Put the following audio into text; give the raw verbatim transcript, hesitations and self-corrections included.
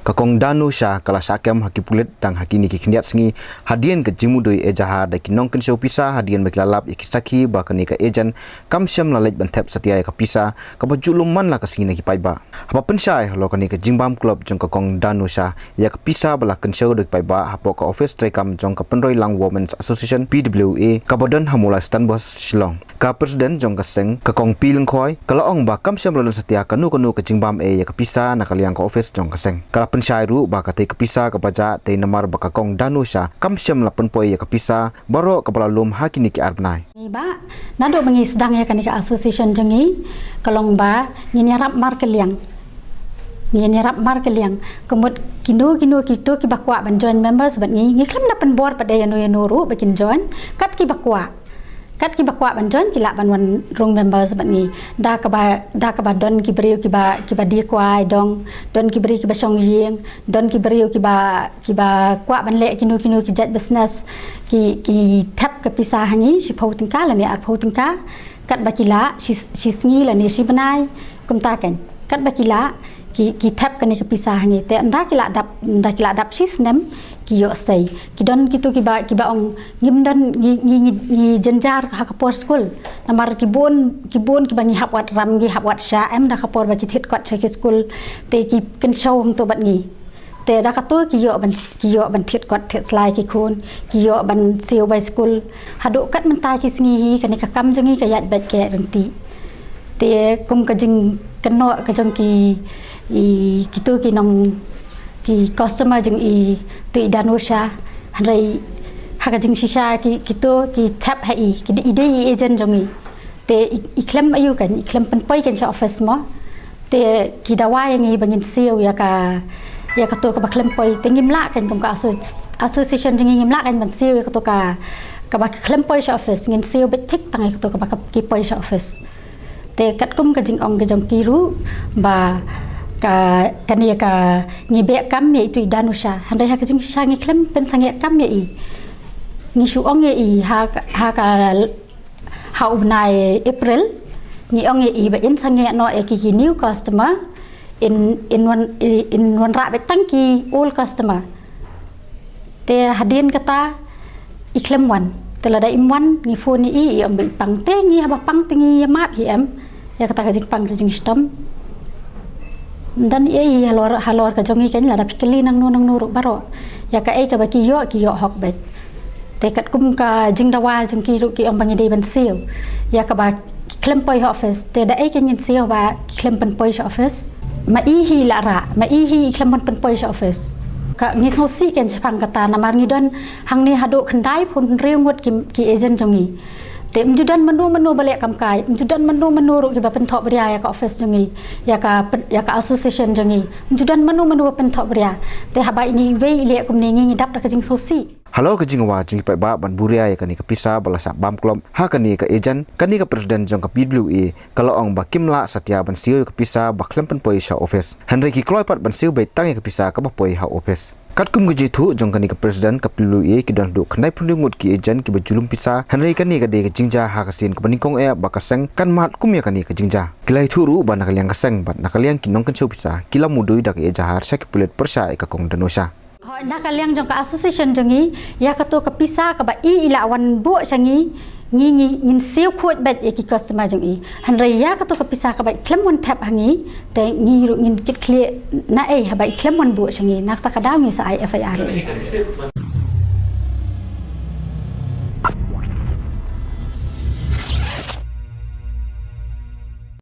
Ka Kong Danu Shah ka la shah kem ha ki pulit tang ha kine ki khyndiat sngi hadien ka jingmudui ejahar da ki nongkynshew pisa hadien ba ki la lap ïa ki sakhi ba kane ka agent kam shym la leit ban thep satia ïa ka pisa kaba ju lum man la ka sngi na ki paidbah. Haba pynshai halor kane ka jingbam klop jong ka Kong Danu Shah ïa ka pisa ba la kynshew da ki paidbah hapoh ka office treikam jong ka Pynroilang Women's Association, P W A, kaba don ha Mawlai Stand Bus, Shillong, ka president jong ka seng, ka Kong P Lyngkhoi, ka la ong ba kam shym la don satia kano kano ka jingbam ei ïa ka pisa na ka liang ka office jong ka seng. Ka la pynshai ruh ba katei ka pisa kaba jah tei namar ba ka Kong Danu Shah kam shym la pynpoi ïa ka pisa baroh kaba la lum ha kine ki ar bnai. Ngi ba, naduh ba ngi sdang ïa kane ka association jong ngi, ka long ba ngin ïarap markylliang. Ngin ïarap markylliang. Ka mut kino kino kito kiba kwah ban join members bad ngi, ngi khlem da pynbor pat ïano ïano ruh ba kin join, kat kiba kwah. Kat kiba kwah ban join ki lah ban wan rung members bad ngi. Da kaba, da kaba don ki briew kiba, kiba die kwai dong, don ki briew kiba shong ïing, don ki briew kiba, kiba kwah ban leh kino kino ki jait business, ki, ki thep ka pisa ha ngi shiphew tyngka lane arphew tyngka. Katba ki lah, shi, shi sngi lane shi bnai, kumta kan. Katba ki lah, ki, ki thep kane ka pisa ha ngi. Te ynda ki lah dap, ynda ki lah dap shi snem, ki ïoh sei. Ki don kito kiba, kiba ong ngim don, ngi, ngi, ngi, ngi jynjar ha ka por skul. Namar ki bun, ki bun kiba ngi hap wad ram, ngi hap wad sha em da ka por ba ki thied kot sha ki skul. Te ki kynshew hangto bad ngi. Te da kato ki ïoh ban, ki ïoh ban thied kot thied slai ki khun, ki ïoh ban siew bai skul. Haduh kat mynta ki sngi hi kane ka kam jong ngi ka ïaid beit ka ïaid ryntih. Te kum ka jingkynnoh ka jong ki, i, kito ki nong, ki customer jong i, to i Danu Shah. Hynrei ha ka jingshisha ki, kito ki thep ha i, ki dei, i dei i agent jong i. Te i, i khlem aïu kan, i khlem pynpoi kan sha office mo. Te ki dawa ïa ngi ba ngin siew ïa ka, ïa kato kaba khlem poi. Te ngim lah kan kum ka asso-, association jong ngi ngim lah kan ban siew ïa kato ka, kaba khlem poi sha office. Ngin siew beit thik tang ïa kato kaba ki poi sha office. Te katkum ka jingong ka jong ki ruh ba ka, kane ka ngi beh kam ïa itu i Danu Shah. Hynrei ha ka jingshisha ngi khlem pynsangeh kam ïa i. Ngi shu ong ïa i ha ka, ha ka ha u bnai April, ngi ong ïa i ba in sangeh noh ïa ki, ki new customer, in, in wan, in wanrah beit tang ki old customer. Te hadien kata i khlem wan. Te lada im wan ngi phone ïa i, i ong ba i pang. Te ngi haba pang te ngi ïa map hi em ïa kata ka jingpang ka jingshitom. Ym don ei ei halor, halor ka jong ngi kan, lada phi kylli nangno nangno ruh baroh. Ïa kaei kaba ki ïoh, ki ïoh hok beit. Te katkum ka jingdawa jong ki ruh ki ong ba ngi dei ban siew ïa kaba ki khlem poi sha office. Te da ei kan ngin siew ba ki khlem pynpoi sha office? Ma i hi la rah, ma i hi i khlem ban pynpoi sha office. Ka ngi sngewsih kan shaphang kata namar ngi don hangne haduh khyndai phew hynriew ngut ki, ki agent jong ngi. Te ym ju don mano mano ba leh kam kai, ym ju don mano mano ruh kiba pynthoh bria ïa ka office jong ngi, ïa ka pyn-, ïa ka association jong ngi. Ym ju don mano mano ba pynthoh bria. Te haba ine iwei i leh kumne ngi, ngi dap da ka jingsngewsih. Halor ka jingdawa jong ki paidbah ban buh ria ïa kane ka pisa ba la shah bam klop ha kane ka agent, kane ka president jong ka P W A ka la ong ba kim lah satia ban siew ïa ka pisa ba khlem pynpoi sha office. Hynrei ki kloi pat ban siew beit tang ïa ka pisa kaba poi ha office. Katkum ka jingïathuh jong kane ka president ka P W A, ki don haduh khyndai phew hynriew ngut ki agent kiba ju lum pisa, hynrei kane ka dei ka jingjia ha ka sien kaba nyngkong eh ba ka seng kan mad kum ïa kane ka jingjia. Ki la ïathuh ruh ba na ka liang ka seng bad na ka liang ki nongkynshew pisa ki la mudui da ka ejahar sha ki pulit pyrshah ïa ka Kong Danu Shah. Hooid, na ka liang jong ka association jong ngi, ïa kato ka pisa kaba i, i la wan buh sha ngi, ngi, ngi, ngin siew khuid beit ïa ki customer jong i. Hynrei ïa kato ka pisa kaba i khlem wan thep ha ngi, te ngi ruh ngin kit khlieh naei haba i khlem wan buh sha ngi. Na kata ka daw ngi sa ai F I R ïa i.